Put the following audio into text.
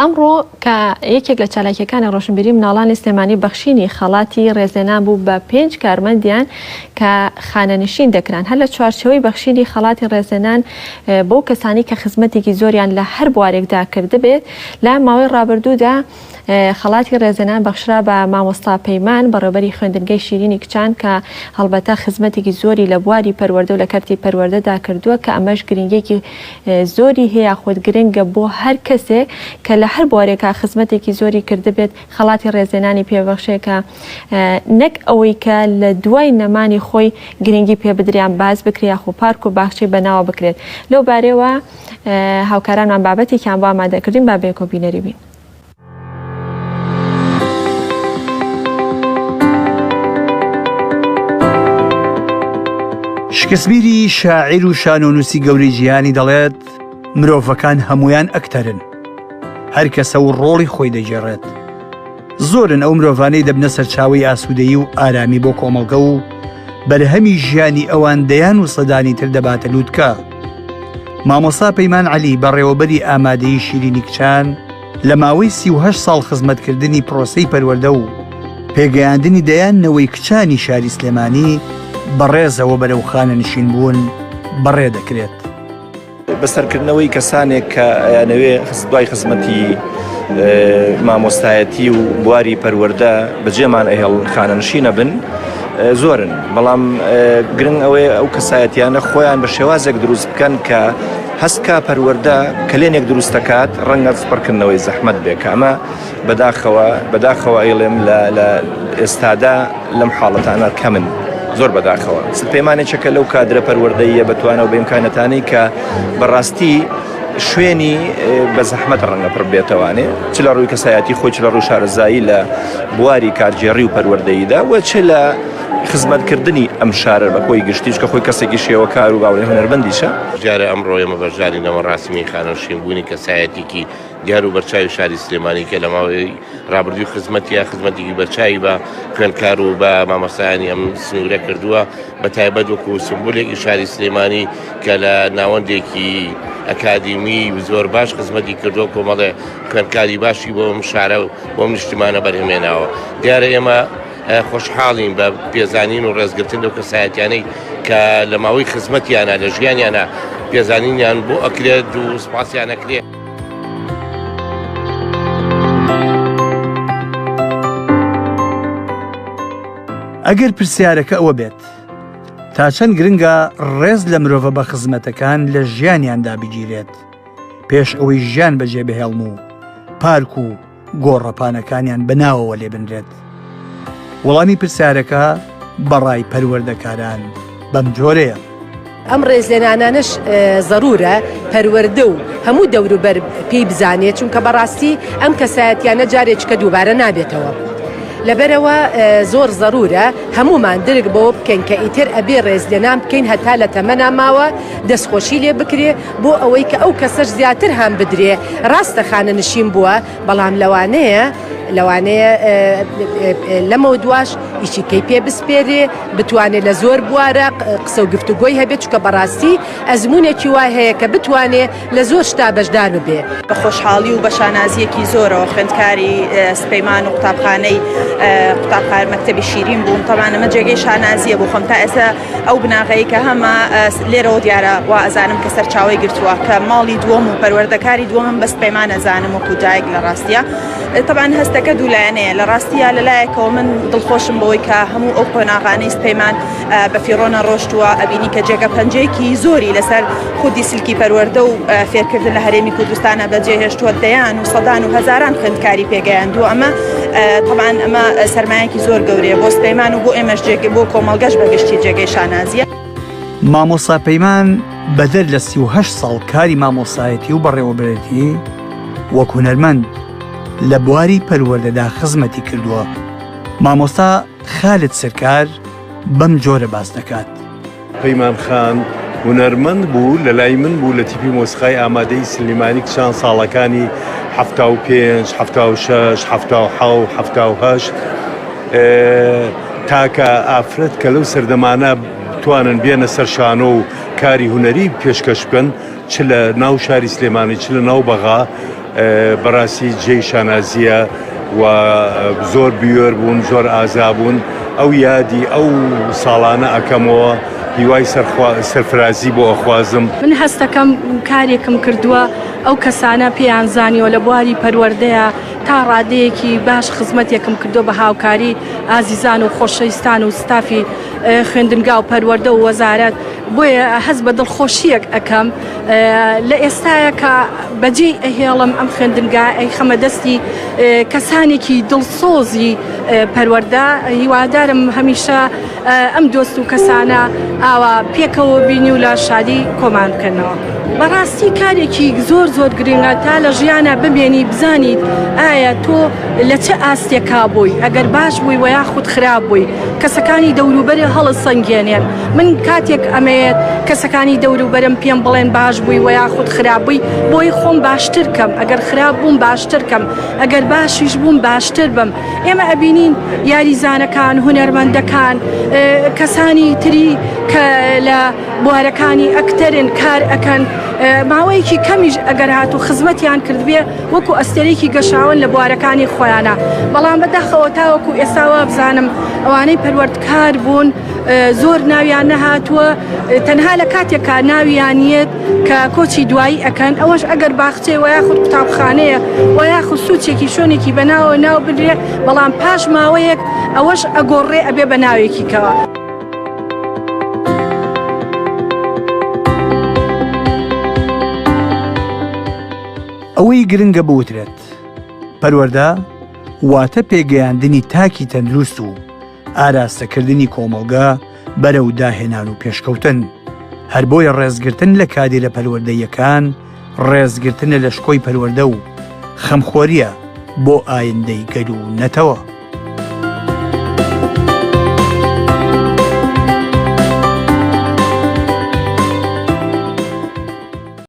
ئەمڕۆ کە یەکێک لە چالاکییەکانی ڕۆشنبیری مناڵانی سلێمانی بەخشینی خەڵاتی ڕێزلێنان بوو بە پێنج کارمەندیان کە خانەنشین دەکران، هەر لە چوارچێوەی بەخشینی خەڵاتی ڕێزلێنان بەو کەسانەی کە خزمەتێکی زۆریان لە هەر بوارێکدا کردبێت لە ماوەی ڕابردوودا خەڵاتی ڕێزلێنان بەخشرا بە مامۆستا پەیمان بەڕێوبەری خوێندنگەی شیرینی کچان کە هەڵبەتە خزمەتێکی زۆری لە بواری پەروەردە و لە کەرتی پەروەردەدا کردووە کە ئەمەش گرنگیەکی زۆری هەیە یاخود گرنگە بۆ هەر کەسێک کە لە هەر بوارێکا خزمەتێکی زۆری کردبێت خەڵاتی ڕێزلێنانی پێ بەخشێ کە نەک ئەوەی کە لە دوای نەمانی خۆی گرنگی پێ بدرێ یان باس بکرێ یاخۆ پارک و باخچەی بەناوە بکرێت لەو بارەیەوە هاوکارانمان بابەتێکیان بۆ ئامادە کردین با بەیەکەوە بینەری بین. شکسپیری شاعیر و شانۆنووسی گەورەی جیهانی دەڵێت مرۆڤەکان هەمویان ئەکتەرن هەر کەسە و ڕۆڵی خۆی دەگێڕێت زۆرن ئەو مرۆڤانەی دەبنە سەرچاوەی ئاسوودەیی و ئارامی بۆ کۆمەڵگە و بەرهەمی ژیانی ئەوان دەیان و سەدانی تر دەباتە لووتکە. مامۆستا پەیمان عەلی بەڕێوەبەری ئامادەیی شیرینی کچان لە ماوەی 38 ساڵ خزمەتکردنی پرۆسەی پەروەردە و پێگەیاندنی دەیان نەوەی کچانی شاری سلێمانی بەڕێزەوە بەرەو خانەنشین بوون بەڕێ دەکرێت. بەسەرکردنەوەی کەسانێک کە ئەیانەوێ دوای خزمەتی مامۆستایەتی و بواری پەروەردە بەجێمان ئەهێڵن خانەنشینە بن زۆرن بەڵام گرنگ ئەوەیە ئەو کەسایەتیانە خۆیان بە شێوازێک دروست بکەن کە هەستکا پەروەردە کەلێنێک دروست دەکات ڕەنگە پڕکردنەوەی زەحمەت بێ کە ئەمە بەداخەوە بەداخەوە ئەیڵێم لە لە ئێستادا لەم حاڵەتانە کەمن زۆر بەداخەوە پەیمانێکەکە لەو کادرە پەروەردەیە بەتوانە و بەئیمکانەتانەی کە بەڕاستی شوێنی بە زەحمەت ڕەنگە پڕ بێتەوانێ چ لە ڕووی کەسایەتی خۆی چ لە ڕووی شارەزایی لە بواری کارگێڕی و پەروەردەییدا و چ لە خزمەتکردنی ئەم شارە بە کۆی گشتیش کە خۆی کەسێکی شێوەکار و باوەڕی هونەرمەندیشە. جارێ ئەمڕۆ ئێمە بەشدارین لە مەراسیمی خانەنشینبوونی کەسایەتیکی دیار و بەرچاوی شاری سلێمانی کە لە ماوەی ڕابردووی خزمەتیا خزمەتێکی بەرچاوی بە خوێندکار و بە مامۆستایانی ئەم سنوورە کردووە بە تایبەت وەکو سمبولێکی شاری سلێمانی کە لە ناوەندێکی ئەکادیمی زۆر باش خزمەتی کردووە کۆمەڵێ خوێندکاری باشی بۆ ئەم شارە و بۆ ئەم نیشتیمانە بەرهەمێناوە دیارە ئێمە خۆشحاڵین بە پێزانین و ڕێزگرتن لەو کەسایەتیانەی کە لە ماوەی خزمەتیانە لە ژیانیانە پێزانینیان بۆ ئەکرێت و سپاسیان ئەکرێت. ئەگەر پرسیارەکە ئەوە بێت تا چەند گرنگە ڕێز لە مرۆڤە بە خزمەتەکان لە ژیانیاندا بگیرێت پێش ئەوەی ژیان بەجێ بهێڵن و پارک و گۆڕەپانەکانیان بە ناوەوە لێ بنرێت؟ وەڵامی پرسیارەکە بە ڕای پەروەردەکاران بەم جۆرەیە. ئەم ڕێزلێنانانەش زەرورە پەروەردە و هەموو دەوروبەر پێی بزانێت، چونکە بەڕاستی ئەم کەسایەتیانە جارێکیکە دووبارە نابێتەوە. لەبەرئەوە زۆر زەرورە هەموومان درک بەوە بکەین کە ئیتر ئەبێ ڕێزلێنان بکەین هەتا لە تەمەنا ماوە دەستخۆشی لێ بکرێ بۆ ئەوەی کە ئەو کەسەش زیاتر هان بدرێ ڕاستە خانەنشین بووە بەڵام لەوانەیە لەوانەیە لەمەودواش ئیشیکەی پێ بسپێرێ بتوانێت لە زۆر بوارە قسە و گفتوگۆی هەبێت چونکە بەڕاستی ئەزموونێکی وای هەیە کە بتوانێ لە زۆر شتا بەشدار ببێ. بە خۆشحاڵی و بە شانازییەکی زۆرەوە خوێندکاری سپەیمان و قوتابخانەی قوتابخانە مەکتەبی شیرین بووم تەبعەن ئەمە جێگەی شانازییە بۆ خۆم تا ئێستا ئەو بناغەی کە هەمە لێرەوە دیارە وا ئەزانم کە سەرچاوەی گرتووە کە ماڵی دووەم و پەروەردەکاری دووەمم بەس پەیمان ئەزانم وەکو دایک لە ڕاستیە تەبعەن هەستەکە دوولایەنەیە لە ڕاستیە لەلایەکەوە من دڵخۆشم بەوەی کە هەموو ئەو قۆناغانەی پەیمان بە فیڕۆنە ڕۆشتووە ئەبینی کە جێگە پەنجەیەکی زۆری لەسەر خودی سلکی پەروەردە و فێرکردن لە هەرێمی کوردستانە بەجێهێشتووە دەیان و سەدان و هەزاران خوێندکاری پێگەیاندووە ئەمە تەبعەن ئەمە سەرمایەکی زۆر گەورەیە بۆ سپەیمان و بۆ ئێمەش جێگە بۆ کۆمەڵگەش بەگشتی جێگەی شانازیە. مامۆستا پەیمان بەدەر لە 38 ساڵ کاری مامۆستایەتی و بەڕێوەبەرێتی وەک هونەرمەند لە بواری پەروەردەدا خزمەتی کردووە. مامۆستا خالد سەرکار بەم جۆرە باس دەکات. پەیمان خان هونەرمەند بوو، لە لای من بوو لە تیپی مۆسیقای ئامادەیی سلیمانی کچان ساڵەکانی 75، 76، 77، 78 تاکە ئافرەت کە لەو سەردەمانە بتوانن بێنە سەر شانۆ و کاری هونەری پێشکەش بکەن چ لە ناو شاری سلێمانی چ لە ناو بەغا. بەڕاستی جێی شانازییە و زۆر بوێر بوون، زۆر ئازا بوون. ئەو یادی ئەو ساڵانە ئەکەمەوە، هیوای سەرفرازی بۆ ئەخوازم. من هەستەکەم کارێکم کردووە ئەو کەسانە پێیان زانیوە لە بواری پەروەردەیە تا ڕادەیەکی باش خزمەتێکم کردووە بە هاوکاری ئازیزان و خۆشەویستان و ستافی خوێندنگا و پەروەردە و وەزارەت بۆیە هەست بە دڵخۆشییەک ئەکەم لە ئێستایا کە بەجێی ئەهێڵم ئەم خوێندنگا ئەیخەمە دەستی کەسانێکی دڵسۆزی پەروەردە هیوادارم هەمیشە ئەم دۆست و کەسانە ئاوا پێکەوە بینی و لە شادی کۆمان بکەنەوە. بەڕاستی کارێکی زۆر زۆر گرنگە تا لە ژیانە بمێنی بزانیت ئایا تۆ لە چ ئاستێکا بووی ئەگەر باش بووی وە یاخود خراپ بووی کەسەکانی دەوروبەرێ هەڵسەنگێنێن من کاتێک ئەمەیەت کەسەکانی دەوروبەرم پێم بڵێن باش بووی وە یاخود خراپ بووی بۆی خۆم باشتر کەم ئەگەر خراپ بووم باشتر کەم ئەگەر باشیش بووم باشتر بم ئێمە ئەبینین یاریزانەکان هونەرمەندەکان کەسانی تری کە لە بوارەکانی ئەکتەرن کار ئەکەن ماوەیەکی کەمیش ئەگەر هاتوو خزمەتیان کردبێ وەکو ئەستێرەیەکی گەشاوەن لە بوارەکانی خۆیانە بەڵام بەداخەوە تاوەکو ئێستا وابزانم ئەوانەی پەروەردکار بوون زۆر ناویان نەهاتووە تەنها لە کاتێکا ناویان یەت کە کۆچی دوایی ئەکەن ئەوەش ئەگەر باخچەیە وە یاخود قوتابخانەیە وە یاخود سوچێکی شوێنێکی بەناوە ناو بنرێ بەڵام پاش ماوەیەک ئەوەش ئەگۆڕێ ئەبێ بە ناوێکی کەوە. ئەوەی گرنگە بوترێت پەروەردە واتە پێگەیاندنی تاکی تەندروست و ئاراستەکردنی کۆمەڵگە بەرەو داهێنان و پێشکەوتن هەر بۆیە ڕێزگرتن لە کادیرە پەروەردەیەکان ڕێزگرتنە لە شکۆی پەروەردە و خەمخۆریە بۆ ئایندەی گەل و نەتەوە.